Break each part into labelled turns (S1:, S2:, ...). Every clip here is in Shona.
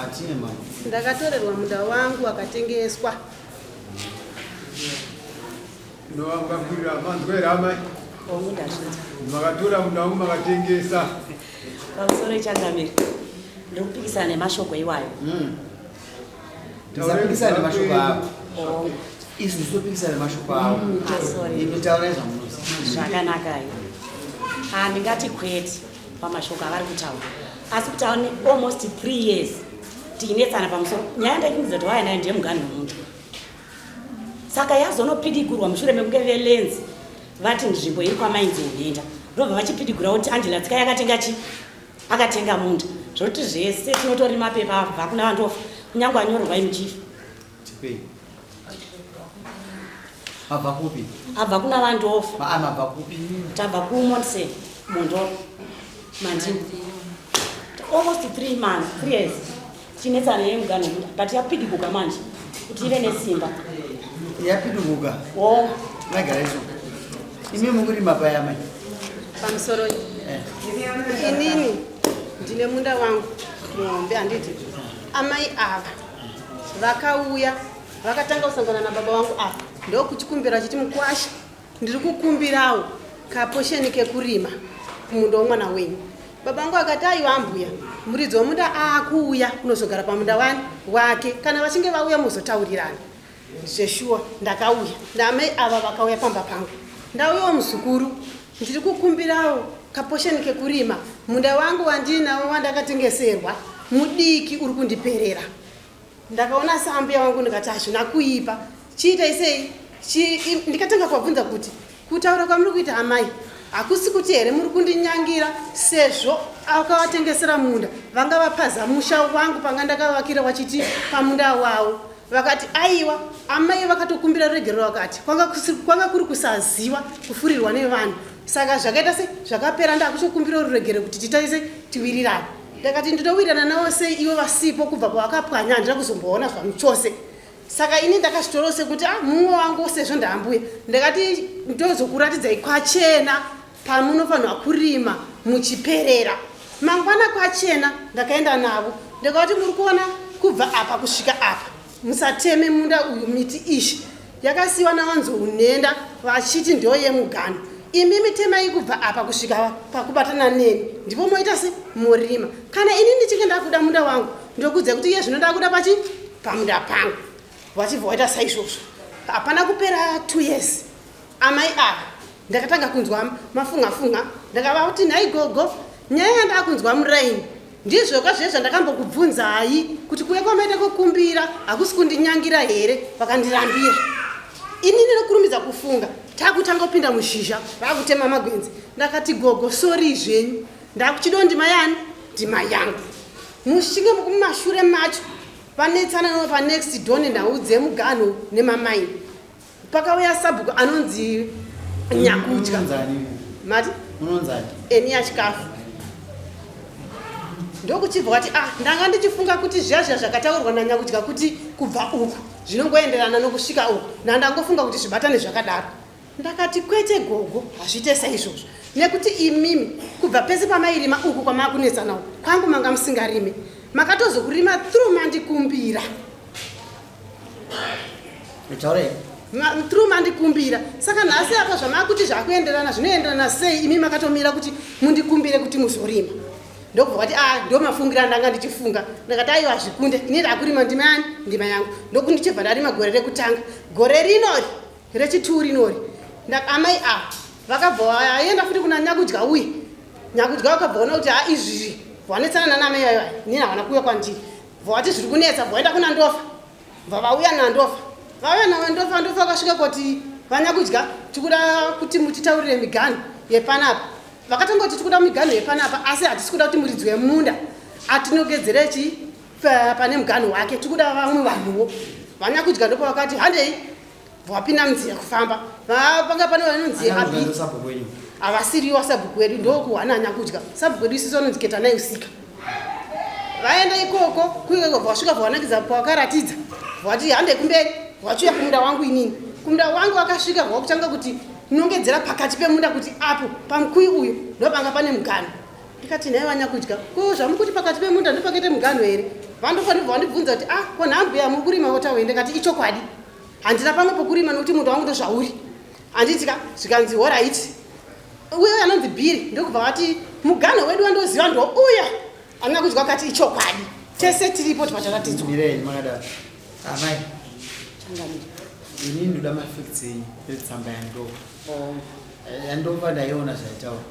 S1: Hatine mama.
S2: Ndakatorerwa munda wangu wakatengeswa.
S3: Ndovangwakwirira manzwa here amai?
S4: Hongu ndazvinzwa.
S3: Makatora munda wangu makatengesa.
S4: Pamusoro changamire. Ndiri kupikisana nemashoko iwayo.
S1: Musapikisana nemashoko avo.
S4: Hongu.
S1: Isu topikisana nemashoko avo.
S4: Ah, sorry.
S1: Imi taurai zvamunoziva.
S4: Zvakanaka iyo. Handingati kwete pamashoko avari kutaura. Asi kuti ane almost 3 years tichinetsana pamusoro. Nyaya ndaifungidzira kuti waya nayo ndiye muganhu wemuntu. Saka yazonopidigurwa mushure mekunge velenzi vati nzvimbo iri kwamainzi unhenda. Ndobva vachipidigura kuti Angela Tsika yakatenga chi akatenga munda. Zvoti zvese tinotori mapepa abva kuna vandofa kunyange anyorerwa imuchief.
S1: Tipei. Mabva kupi?
S4: Abva kuna vandofa.
S1: Maa mabva kupi?
S4: Tabva kuMontse Mondoro. Mandini. Almost 3 months, 3 years. Tinetsana yemuganho munda but yapidiguka manje kuti ive nesimba.
S1: Yapidiguka.
S4: Oh,
S1: Maigara izvo. Imi mukurima paya mai.
S2: Pamusoro
S1: Eh.
S2: inini ndine munda wangu muhombe handiti amai ava vakauya vakatanga kusangana nababa vangu ava ndokuchikumbira vachiti mukwasha ndiri kukumbirawo kaposheni kekurima kumunda womwana wenyu. Baba vangu akati aiwa ambuya muridzi womunda aakuuya kunozogara pamunda wani wake kana vachinge vauya mozotaurirana. Zveshuwa ndakauya naamai ava vakauya pamba pangu ndauyawo muzukuru ndiri kukumbirawo kaposheni kekurima munda wangu wandiinawo wandakatengeserwa mudiki uri kundiperera. Ndakaona saambuya vangu ndikati hazvina kuipa chiitai sei ndikatanga kuvabvunza kuti kutaura kwamuri kuita amai hakusi kuti here muri kundinyangira sezvo akavatengesera munda vanga vapaza musha wangu panga ndakavakira vachiti pamunda wavo vakati aiwa amai vakatokumbira ruregerero vakati kwanga kuri kusaziva kufurirwa nevanhu saka zvakaita se zvakapera ndakutokumbira ruregerero kuti titaise tiwirirane ndakati ndinowirirana navo sei ivo vasipo kubva pavakapwanya handina kuzomboona zvamuchose saka ini ndakazvitorawo sekuti ah mumwe wangu sezvo ndaambuya ndakati ndozokuratidzai kwachena pamunofanirwa kurima muchiperera mangwana kwachena ndakaenda navo ndakavati muri kuona kubva apa kusvika apa musateme munda uyu miti ishi yakasiwa navanzounenda vachiti ndo yemugano imi mitemai kubva apa kusvika pakubatana neni ndipo moita se morima kana ini ndichinge ndakuda munda wangu ndokuudza kuti iye zvino ndakuda pachi pamunda pangu vachibva waita saizvozvo hapana kupera 2 years amai ava ndakatanga kunzwa mafunga funga ndakavati nhai gogo nyaya yandakunzwa muraini ndizvoka zviye zvandakambokubvunzai kuti kuuya kwamaita kukumbira hakusi kundinyangira here vakandirambira ini ndinokurumidza kufunga takutanga kupinda muzhizha vakutema magwenzi ndakati gogo sori zvenyu ndakuchido ndima yani ndima yangu mushinge mukumashure macho vanetsana no panext door nenhau dzemuganho nemamaini pakauya sabhuku anonzi Nyakudya mati
S1: Munonzani?
S2: Enia Chikafu ndokuchibva wati ah ndanga ndichifunga kuti zviya zviya zvakataurwa naNyakudya kuti kubva uku zvinongoenderana nokusvika uku ndandangofunga kuti zvibatane zvakadaro ndakati kwete gogo hazviite saizvozvo nekuti imimi kubva pese pamairima uku kwamakunetsana uku kwangu manga musingarime makatozokurima through mandikumbira
S1: Taurei.
S2: Through mandikumbira saka nhasi apa zvamakuti zvakuenderana zvinoenderana sei imi makatomira kuti mundikumbire kuti muzorima ndokubva vati a ndo mafungiro andanga ndichifunga ndakati aiwa zvikunde ini ndakurima ndima yani ndima yangu ndokundichibva ndarima gore rekutanga gore rinori rechituu rinori amai ava vakabva vaenda futi kuna Nyakudya uye Nyakudya vakabva ona kuti ha izvizvi vanetsana nana amai vayo inini havana kuuya kwandiri vati zviri kunetsa vaenda kuna Ndofa vavauya naNdofa vauya naNdofa Ndofa vakasvika koti vaNyakudya tikuda kuti mutitaurire miganho yepanapa vakatongoti tikuda miganho yepanapa asi hatisi kuda kuti muridzi wemunda atinogedzere chi pane muganho wake tikuda vamwe vanhuwo vaNyakudya ndopa vakati handei vapinda munzira kufamba panga pane vanonzi havasiriwa sabhuku wedu ndokuhwana Nyakudya sabhuku wedu isusu vanonzi Ketanai Usika vaenda ikoko kuikoko vasvika vawanakidza pawakaratidza vati hande kumberi vachiuya kumunda wangu inini kumunda wangu vakasvika vakutanga kuti nongedzera pakati pemunda kuti apo pamukuyu uyu ndopanga pane muganho ndikati nhai vaNyakudya ko zvamukuti pakati pemunda ndopakaita muganho here Vandofanirwa vandibvunza kuti ah, ko nhambuya muri kurima waterway? Ndikati ichokwadi, handina pamwe pokurima nokuti munda wangu ndozvauri, handiti ka? Zvikanzi alright. Uyo anonzi Bhiri ndokubva vati muganho wedu wandoziva ndouya andina kudya. Kati ichokwadi, tese tiripo tipacharatidzwa.
S1: Mirei makadaro, amai.
S4: Changamire.
S1: Inini ndoda mafacts enyu etsamba yandova. Yandova ndaiona zvaitaura.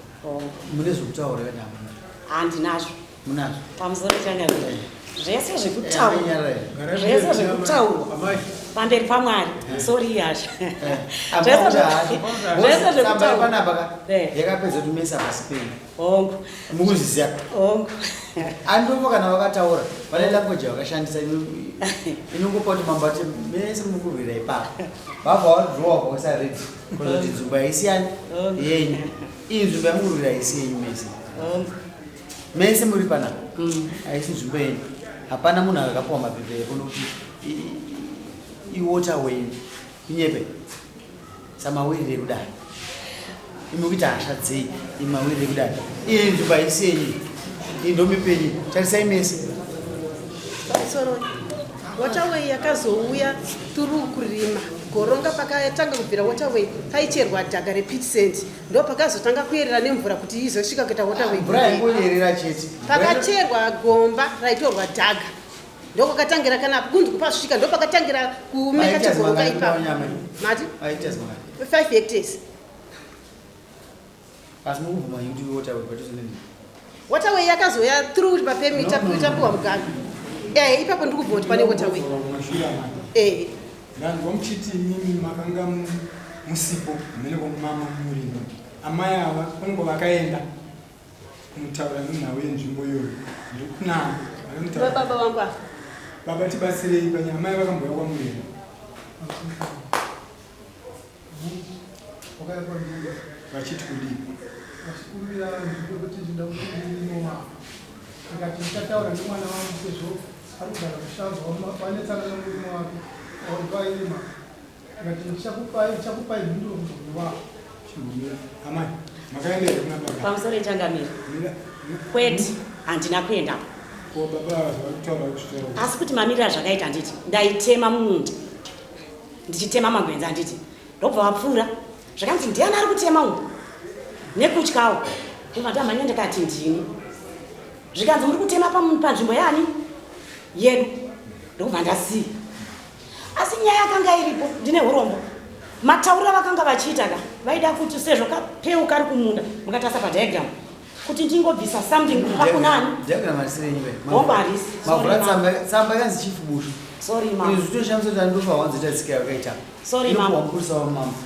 S1: Mune zvokutaura kana hamuna?
S4: Handinazvo.
S1: Munazvo.
S4: Pamusoro, changamire, zvese zvekutaurwa
S1: Nyarara.
S4: zvese zvekutaurwa
S3: Amai.
S4: pamberi paMwari, sorry hazvo, zvese
S1: Tsamba
S4: zvekutaurwa.
S1: panapa ka yakapedza kuti mesa pasi penyu.
S4: Hongu.
S1: Mukuzviziva?
S4: Hongu.
S1: Andofo kana vakataura vane language yakashandisa inongopa kuti mambo ati mese mukurwira ipapo, vabva vadrowa vaisa red kuzoti nzvimbo haisiyani yenyu. Iyi nzvimbo yamukurwira haisi yenyu mese. Mese muri panapa, haisi nzvimbo yenyu. Hapana munhu akapiwa mapepa epo nokuti iwaterway inyepe samawirire kudai. Imi kuita hasha dzei? Imawirire kudai, iyi nzvimbo haisi yenyu, iyi ndomipenyu. Tarisai mese.
S2: Pamusoro, waterway yakazouya through kurima goronga. Pakatanga kubvira waterway paicherwa dhaga repeat sand, ndo pakazotanga kuyerera nemvura kuti izosvika kuita waterway.
S1: Mvura yaingoyerera chete.
S2: Pakacherwa gomba raitorwa dhaga, ndokwakatangira kana kunzi kupasvika, ndo pakatangira kumeka
S1: Maita
S2: chigoronga
S1: zimangani
S2: ipapo.
S1: kunyama?
S2: Mati?
S1: Maita zimangani?
S2: 5 hectares.
S1: Asi mukubvuma kuti waterway padhuze neni?
S2: Waterway yakazouya through papermit.
S1: No, no, no.
S2: Tapiwa muganhu, ipapo ndiri kubvuma kuti pane waterway.
S3: Mashure, amai. Ndanzwa muchiti imimi makanga musipo mune kwamama murima. Amai ava vanenge vakaenda kunotaura nenhau yenzvimbo iyoyo ndirikunanga.
S2: Baba vangu ava.
S3: Baba, tibatsirei panyaya. Amai vakambouya kwamurima?
S5: Wakauya kwandiri.
S3: Vachiti kudii?
S5: Vachikumbira nzvimbo kuti ndinoda kuti ndirimo. Ndikati ndichataura nemwana wangu sezvo ari kugara kushanzwa, vanetsana nomurume wake wairima. Ndikati ndichakupai mhinduro mugore wavo.
S3: Chimbomira, amai. Makaenda here kuna baba?
S4: Pamusoro, changamire.
S3: Mira.
S4: Kwete, handina kuendapo.
S3: Ko baba ava zvari kutaura kuchitaura?
S4: Asi kuti mamiriro azvakaita, handiti ndaitema mumunda, ndichitema magwenzi, handiti ndobva vapfuura, zvakanzi, "Ndiani ari kutema umu?" Nekutyawo ndobva ndamhanya, ndikati ndini. Zvikanzi, "Muri kutema panzvimbo yani yedu." Ndokubva ndasiya. Asi nyaya yakanga iripo, ndine urombo, matauriro vakanga vachiita ka, vaida kuti sezvo kapeu kari kumunda, mukatarisa padiagram, kuti ndingobvisa something kubva kunani.
S1: Diagram harisi renyu be?
S4: Hongu, harisi.
S1: Mavhura
S4: Sorry,
S1: tsamba, tsamba yakanzi Chief Bushu.
S4: Sorry, mama.
S1: Izvi zvitoshamisa kuti andofa wanzoita tsika yakaita.
S4: Sorry, mama.
S1: Mupurisa wamambo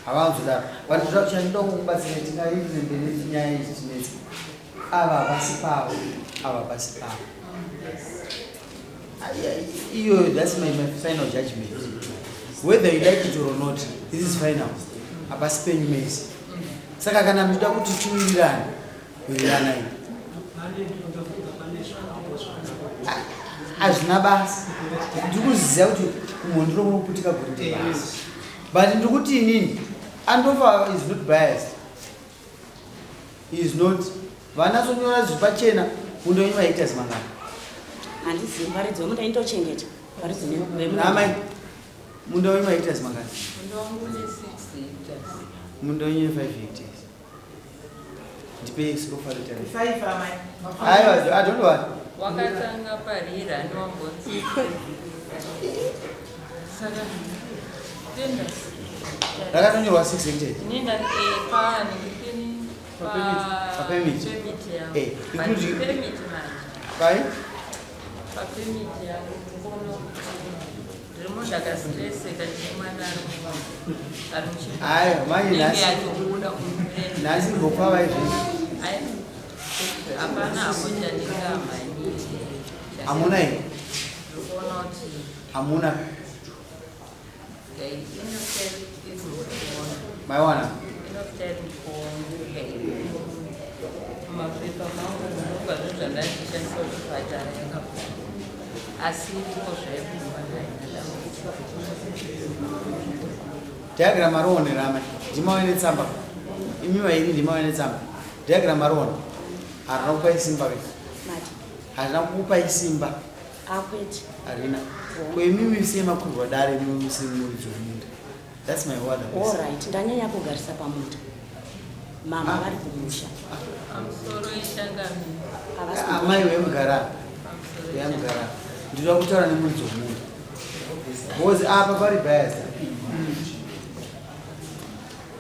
S1: havanzodaro. But chandinoda kukubatsira, tingaizembere nyaya ichi tinetsa. Ava havasi pavo, ava havasi pavo. Iyoyo, that's my final judgment, whether you like it or not. This is final, hapasi penyu mese. Saka kana muchida kuti tiwirirane, wiriranai. Hazvina basa. Ndiri kuziva kuti kumhondoro kunoputika goridhe basa, but ndiri kuti inini andofa is not biased, is not. Vanatsonyora zviri pachena. Munda wenyu mahectares mangani?
S4: Handizivi varidzi vemunda, indochengeta varidzi vemunda.
S1: Namai, munda wenyu mahectares mangani?
S6: Munda wangu une 6 hectares.
S1: Munda wenyu 5 hectares. Ndipei sikofaritari.
S6: 5, amai.
S1: Aiwa, I don't want.
S6: Wakatanga parira ndiwambonzi. Saka tenda.
S1: Rakatonyorwa 6 hectares.
S6: Nenda pa ndikini pa
S1: Pa permit.
S6: Permit yangu.
S1: Including
S6: Permit manje.
S1: Pai?
S6: Pa permit yangu mukono. Ndiri ndakastreseka, ndine mwana ari muchipatara.
S1: Aiwa, manje
S6: Inenge
S1: nhasi
S6: yatobuda kumurenda.
S1: Nhasi mbokwava izvezvi.
S6: Ai, hapana hapo chandingamhanyire.
S1: Hamuna here?
S6: Ndikuona kuti
S1: Hamuna?
S6: Inofitari iri mukuona.
S1: Maiwana?
S6: Inofitari mukuona. Mapepa mangu munobva zvinhu zvandandishandisa kuchipatara yakabva. Asi iripo zvaibva haina dambudziko.
S1: Diagram arionera, amai. Ndimauya netsamba imi vairi, ndimauya netsamba. Diagram ariona, harina kupai simba ke?
S4: Mati?
S1: Harina kukupai simba.
S4: Akwete.
S1: Harina. Ko imimi sei makurwa dare imimi musiri muridzi wemunda? That's my word.
S4: All right, ndanyanya kugarisa pamunda. Mama vari kumusha.
S6: Pamusoro ichangamire.
S4: Havasi
S1: Amai vemugara. Vemugara. Ndinoda kutaura nemuridzi wemunda. Because apa pari bias.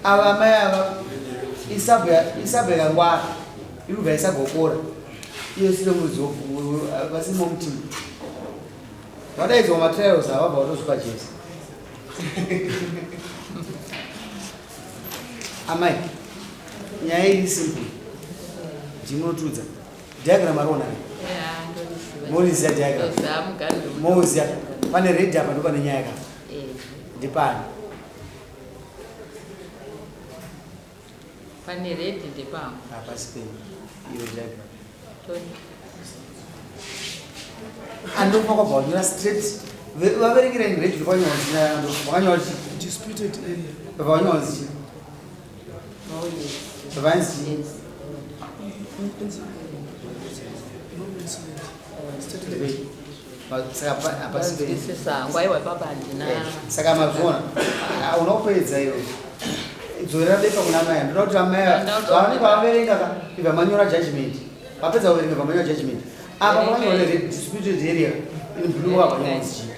S1: Ava amai ava isabhu yakangwara. Iri kubva isagokora. Iyo sire muridzi vasimo mutima. Vadaidzwa matrials ava vabva vatozvipa Jesu. Amai, nyaya iri simple. Ndimunotiudza. Diagram ariona here? Moriziya diagram. Mouziya. Pane red apa ndopane nyaya ka. Ndipani.
S6: Pane red ndepangu.
S1: Hapasi penyu. Iyo diagram.
S6: Tony.
S1: Andofa kwabva wanyora straight. Vaverengera in red ndopanyora zina wakanyora chi
S5: Disputed area.
S1: Vakanyora chi.
S6: Oh, yes.
S1: Vavanzi chi.
S6: Yes.
S1: Saka hapasi penyu.
S6: Nzwisisa hangu aiwa baba handina.
S1: Saka mazviona unopedza iwe dzorera bepa kuna amai ndoda kuti amai vavanenge vaverenga ka ibva manyora judgment vapedza kuverenga bva manyora judgment apa pakanyora disputed area in blue apa panyora chii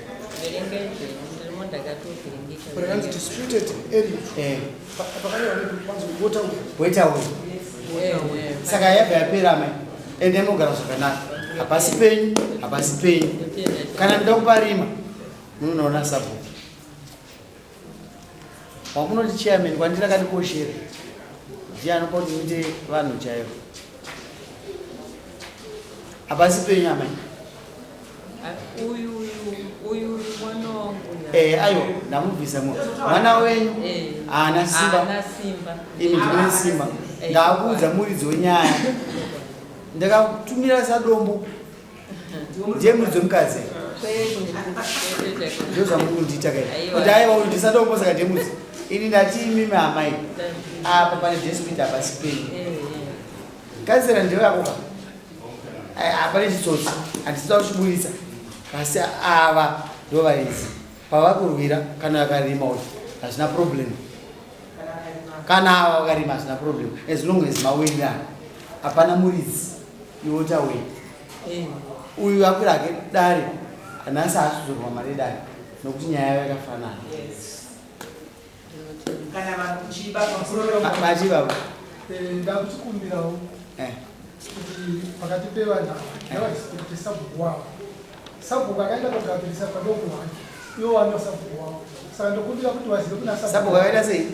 S6: Verengai zvenyu ndirimo ndakatovhiringika.
S5: Pakanzi disputed area.
S1: Eh.
S5: Pakanyorwa nepanzi waterway.
S1: waterway saka yabva yapera amai ende munogara zvakanaka hapasi penyu hapasi penyu kana ndoda kuparima munoona sabhuku wamunoti chairman kwandiri akandikoshera ndiye anopa kuti muite vanhu chaivo hapasi penyu amai.
S6: Uyu uyu uyu mwana wangu.
S1: Eh, aiwa ndamubvisa mwana wenyu haana simba.
S6: Haana simba.
S1: Imi ndine simba. Ndakuudza muridzi wenyaya. Ndakatumira sadombo. Ndiye muridzi wemukadzi. Ndizvo zvamuri kundiita kai. Kuti aiwa uyu ndisadombo saka ndiye muridzi. Ini ndati imimi amai. Apa pane dispute hapasi penyu. Kansela ndiwe yako ka. Hapane chitsotsi. Handisida kuchiburitsa. Asi ava ndo varidzi. Pavakurwira kana vakarima uyu hazvina problem. Kana ava vakarima hazvina problem. As long as mawirirana. Hapana muridzi. Iwe utawei. Uyu akwira hake dare. Nhasi haasi kuzorwa mari yedare. Nokuti nyaya yavo yakafanana.
S7: Kana vanhu kuchiba pamusoro
S1: Bachi baba.
S5: Ndakuchikumbirawo kuti pakati pevanhu ava ngavadispute sabhuku wavo. Sabhuku akaenda kogadzirisa padoko wake. Iwo vano sabhuku wavo. Saka ndokumbira kuti vazive kuna sabhuku.
S1: Sabhuku akaita sei?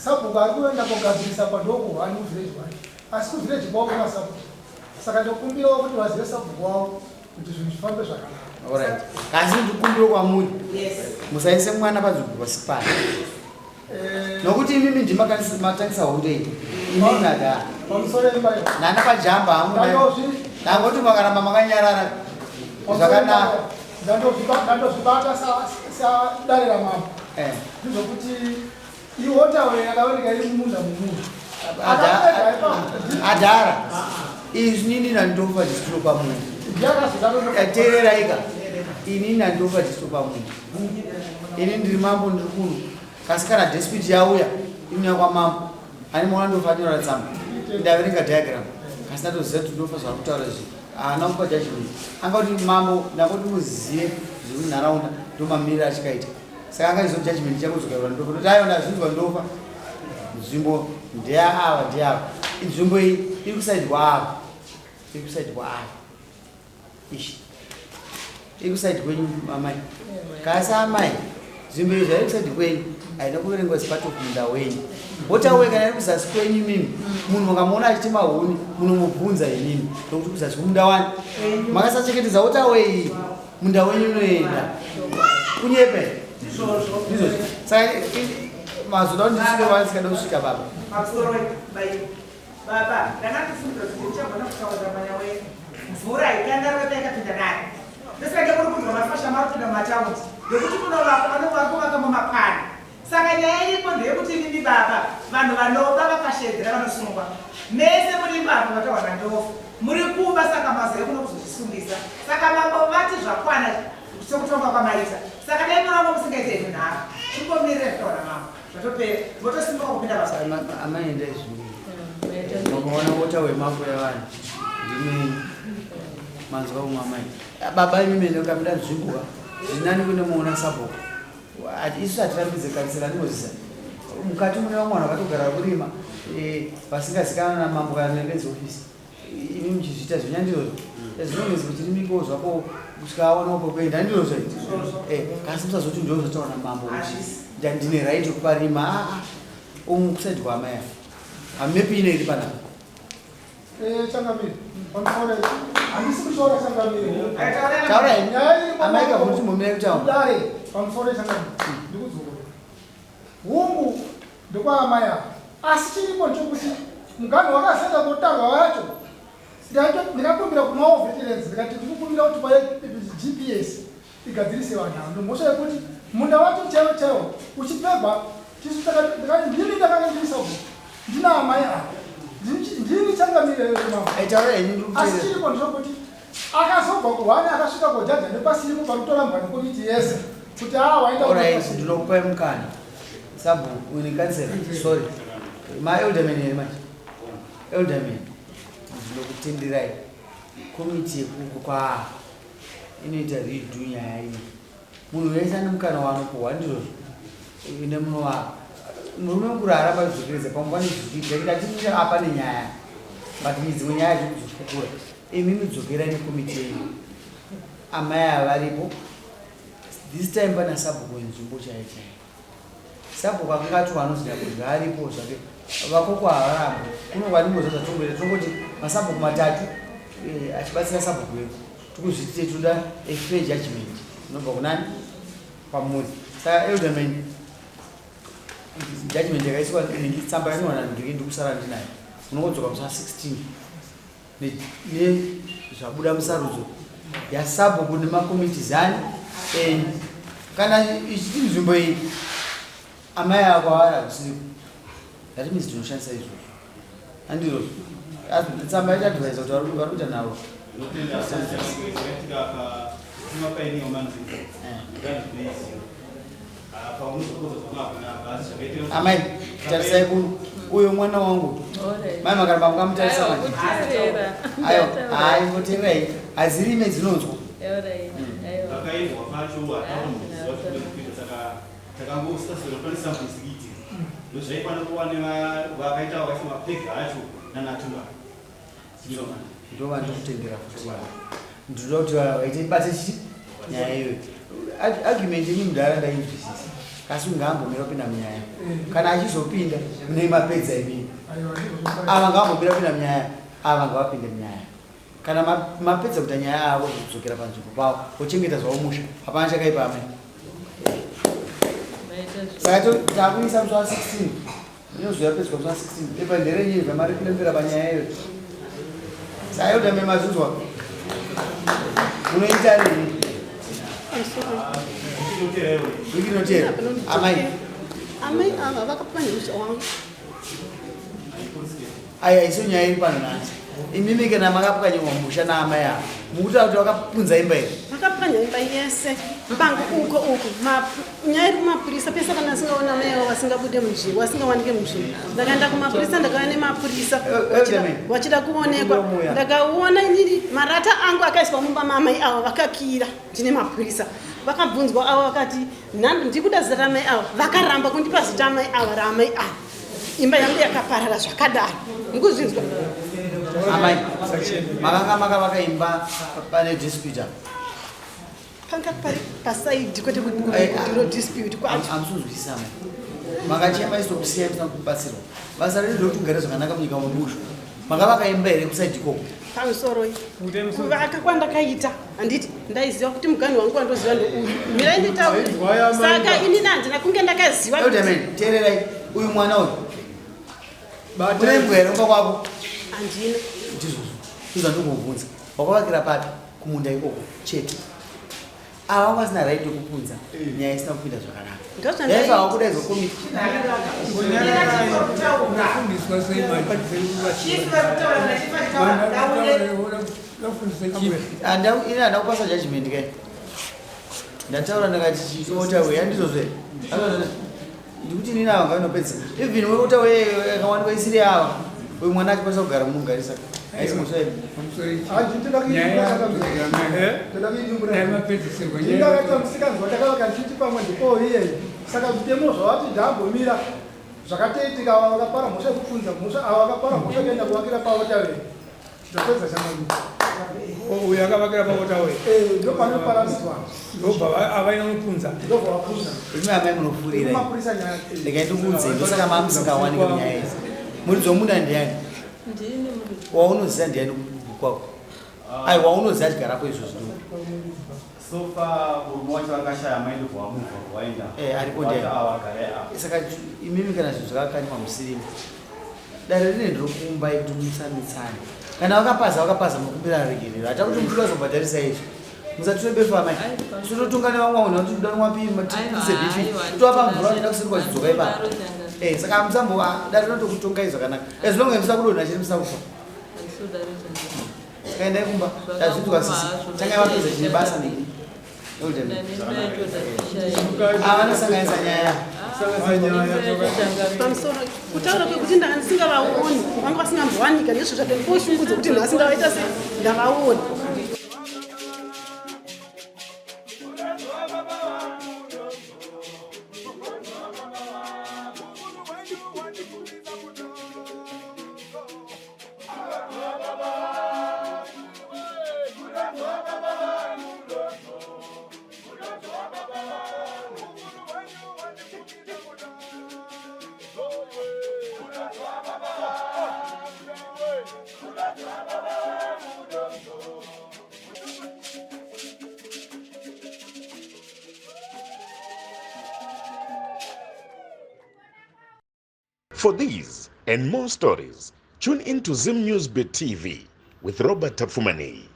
S5: Sabhuku ari kuenda kogadzirisa padoko wani muvillage wake. Asi kuvillage kwavo kuna sabhuku. Saka ndokumbirawo kuti vazive sabhuku wavo kuti zvinhu zvifambe zvakanaka.
S1: Alright. Kasi ndikumbire kwamuri.
S7: Yes.
S1: Musaise mwana padzvimbo pasi pano. Nokuti imimi ndima matangisa hondo iyi. Imimi nadhara.
S5: Pamusoro imba iyo.
S1: Nana pajamba hamuna. Ndangoti makaramba makanyarara. Zvakanaka.
S5: Ndandozvibata sadare ramambo. Ndizvokuti iwaterway yakaoneka iri mumunda mumunhu.
S1: Adhara. Izvi nini nandofa ndisiro pamunhu. Teerera ika. Ini nandofa ndisiro pamunhu. Ini ndiri mambo ndiri kuno. Kasi kana dispute yauya inouya kwamambo. Ani maona ndofa nyora tsamba. Ndaverenga diagram. Kasi ndatoziva kuti ndofa zvaari kutaura izvi. Haana kupa judgment. Anga kuti mambo ndangoti muzive zviri munharaunda ndomamiriro achikaita. Saka anga izo judgment changodzoka ndofa. Ndoti aiwa ndazvinzwa ndofa. Nzvimbo ndeyaava ndeyaava. Nzvimbo iyi iri kusaidi kwaava. Iri kusaidi kwaava. Ishi. Iri kusaidi kwenyu amai. Kasi amai nzvimbo iyi zvairi kusaidi kwenyu haina kuverengwa as part of munda wenyu. Waterway kana iri kuzasi kwenyu imimi munhu mukamuona achitema huni munomubvunza imimi nokuti kuzasi kwemunda wani makasachengetedza waterway iyi munda wenyu unoenda kunyepe
S7: Ndizvozvo.
S1: ndizvozvo. Saka mazoda kuti ndisvike kwasikada kusvika baba.
S7: Pamusoro bai. Baba, ndakatofungira kuti ndichagona kutaura mwana wenyu. Mvura ikangarota ikapinda nayo. Ndosaka kuri kunzwa mafasha marupinda mumataundi. Nekuti kunovakwa vanenge kuvaka mumapani. Saka nyaya iripo ndeyekuti imimi baba, vanhu vanoba vakashedzera vanosungwa. Mese muri ipapo vataura ndofa. Muri kuba saka mazai kuno kuzozvisungisa. Saka mambo vati zvakwana sekutonga kwamaita. Saka dai muramba musingaite henyu nharo. Chingomirira zvitaura mambo. Zvatopera. Motosimba kupinda basa.
S1: Amai endai zvino. Makaona wota wemako yavanhu. Ndimei. Manzwa umwe amai. Baba imi mene ukamida nzvimbo ka. Zvinani kune muona sabhuku. Isu hatirambidze kansela ndinozvisa. Mukati mune vamwe vanhu vakatogara kurima eh, vasingazikanwa namambo kana nebenzi office. Imi muchizviita zvenyu handizvozvo. As long as muchirimikowo zvako kusvika aonawo pekuenda handizvozvo here? Eh, kasi musazoti ndizvo zvataura namambo kuti ndine right yekuparima. Ah, ah. Umu kusaidi kwaamai ava. Hamepi ine iri panapa.
S5: Eh, changamire pamusoro handisi kushora changamire
S1: Taura henyu. Amai kavhunzi mumire kutaura.
S5: Dare pamusoro changamire ndikudzora hungu ndokwaamai ava asi chiripo nchokuti muganhu wakasenda kotarwa wacho ndikakumbira kumawo veterans ndikati ndikukumbira kuti paye gps igadzirise vanhu ava ndomhosva yekuti munda wacho chaiwo chaiwo uchipegwa tisu ndini ndakanga ndiri sabhuku ndina amai ava ndini changamire asi chiripo ndechekuti akazobva kuhwani akasvika kojaja nepasiripo panotorambwa nekomiti yese kuti aa waenda
S1: ndinokupai mukana sabhuku ini kansela sorry maelderman here manje elderman ndinokutenderai komiti yekuko kwaa inoita redo nyaya iyi munhu wese ane mukana waanopuhwa ndizvozvo ine munova murume mukuru haaramba achidzokeredza pamwe pane zvikuita ndati apa nenyaya but midzimwe nyaya dzekuzokukura imi midzokerai nekomiti yenyu amai ava varipo this time pana sabhuku wenzvimbo chaiyo chaiyo Sabhuku akanga ati anonzi Nyakudya aripo zvake vakoko havarambi kuno kwanimboziva zvatongoita tinongoti masabhuku matatu eh, achibatsira sabhuku wedu tikuzviitire tinoda a fair judgment inobva kunani kwamuri saka elderman judgment yakaiswa tsamba yanowana ndiri ndikusara ndinayo unongodzoka musi wa 16 nezvabuda musarudzo yasabhuku nemakomiti ani enyu kana ichiti nzvimbo iyi amai avo kwavari hakusiko that means tinoshandisa izvozvo handizvozvo tsamba ichadvisa kuti vari kuita navo Amai, tarisai kuno. Uyo mwana wangu. Mai makaramba mukamutarisa manje. Ayo, hayi ngotererai. Hadzirime dzinonzwa.
S8: Vakaendwa pacho hatakuziva kuti kuita saka takangosasira pane something zvichiitika. Ndozvaikwana kuva nevakaita vakaisa mapeg acho nanatunga.
S1: Ndova ndikutendera futi. Ndinoda kuti vaite bate chii nyaya iyoyo. Argument yenyu mudhara ndainzwisisa. Kasi ngaambomira kupinda munyaya. Kana achizopinda mune mapedza imini. Ava ngaambomira kupinda munyaya. Ava ngavapinde munyaya. Kana mapedza kuita nyaya avo kudzokera panzvimbo pavo vochengeta zvavo musha. Hapana chakaipa amai. Saka takuisa musi wa 16 Inozouya pedzwa musi wa 16. Pepa nderenyu iri pamari kulembera panyaya iyo. Sayoda memazvinzwa. Munoita rini? Wiki inotera. Amai.
S2: Amai ava vakapwanya musha wangu.
S1: Aya isu nyaya iri pano nhasi. Imimi kana makapwanyiwa musha naamai ava mukutaura kuti vakapunza imba here?
S2: Vakapwanya imba yese mbangu uko uko nyaya iri kumapurisa pese kana asingaona amai ava vasingabude munzvimbo vasingawanike munzvimbo ndakaenda kumapurisa ndakauya nemapurisa vachida kuonekwa ndakaona inini marata angu akaiswa mumba maamai ava vakakira ndine mapurisa vakabvunzwa avo vakati ndikuda zita ramai ava vakaramba kundipa zita amai ava raamai ava imba yangu yakaparara zvakadaro mukuzvinzwa
S1: amai makanga makavaka imba pane dispute apa
S2: panga pari pasaidi kwete kutiro dispute kwacho
S1: amusuzwisisa amai makachema isokusiya musina kubatsirwa basa redu ndokuti mugare zvakanaka munyika mubushu makavaka imba here kusaidi ikoko
S2: pamusoroi kuvaka kwandakaita handiti ndaiziva kuti muganhu wangu wandoziva ndouyu mirai nditaure saka inini handina kunge ndakaziva
S1: teererai uyu mwana uyu une imbwa here kumba kwako
S2: handina
S1: ndizvozvo ndizvandikubvunza wakavakira papi kumunda ikoko chete ava vanga vasina right yekupunza nyaya isina kupinda zvakanaka
S2: Ndozvandai-
S1: yaifa wakudaidzwa komiti
S9: Vanofundiswa sei manje?
S7: Chief vari kutaura kana chief achitaura ndaune.
S1: Ini handina kupasa judgment kai. Ndataura ndakati chiota we handizvozve. Ndikuti inini ava ngavanopedza. Even weota we akawanikwa isiri ava. Uyu mwana achikwanisa kugara munogarisa. Haisi mhosva yedu.
S5: Ndakaita musikanzwa takavaka ndichiti pamwe ndipo iyeyi saka zvitemo zvavati ndambomira zvakatoitika ava vakapara mhosva yekufunza mhosva ava vakapara mhosva yekuenda kuvakira pawotaway ndapedza chamani
S9: Uyu akavakira pawotaway.
S5: Ndopanoparadzwa.
S9: Ndobva avaina kupunza.
S5: Ndobva vapunza.
S1: Imi amai munofurira.
S5: Mapurisa nyaya.
S1: Regai ndikuudze ndosaka mamusingawanike munyaya idzi. Muridzi womunda ndiani?
S6: Ndini muridzi.
S1: Waunoziva ndiani kwako? Ai waunoziva achigarapo izvozvo ndo.
S8: So far murume wacho akashaya mai ndobva wamubva waenda.
S1: Eh, aripo ndiani?
S8: Awagara apa.
S1: Saka imimi kana zvinhu zvakakanywa musirimo. Dare rine ndinokumbai kuti musamitsane. Kana vakapaza vakapaza mukumbira regerero. Hata kuti muti vazobhadharisa izvi. Musatore befu amai. Tototunga nevamwe vanhu vati toda kunwa pii matise bifi. Tovapa mvura vanoenda kuseri kwachidzoka ipapo. Eh, saka musambo dare rinotokutongai zvakanaka. As long as musina kudonha chete musina kufa. Saka endai kumba. Tazvinzwa sisi. Tangai vapedza chine basa neni. Avanosanganisa nyaya.
S2: Pamusoro kutaura kwekuti ndanga ndisingavaoni, vanga vasingambowanika, ndizvo zvatondiposhungu dzekuti nhasi ndavaita se ndavaona.
S10: For these and more stories, tune in to Zim News Bit TV with Robert Tafumani.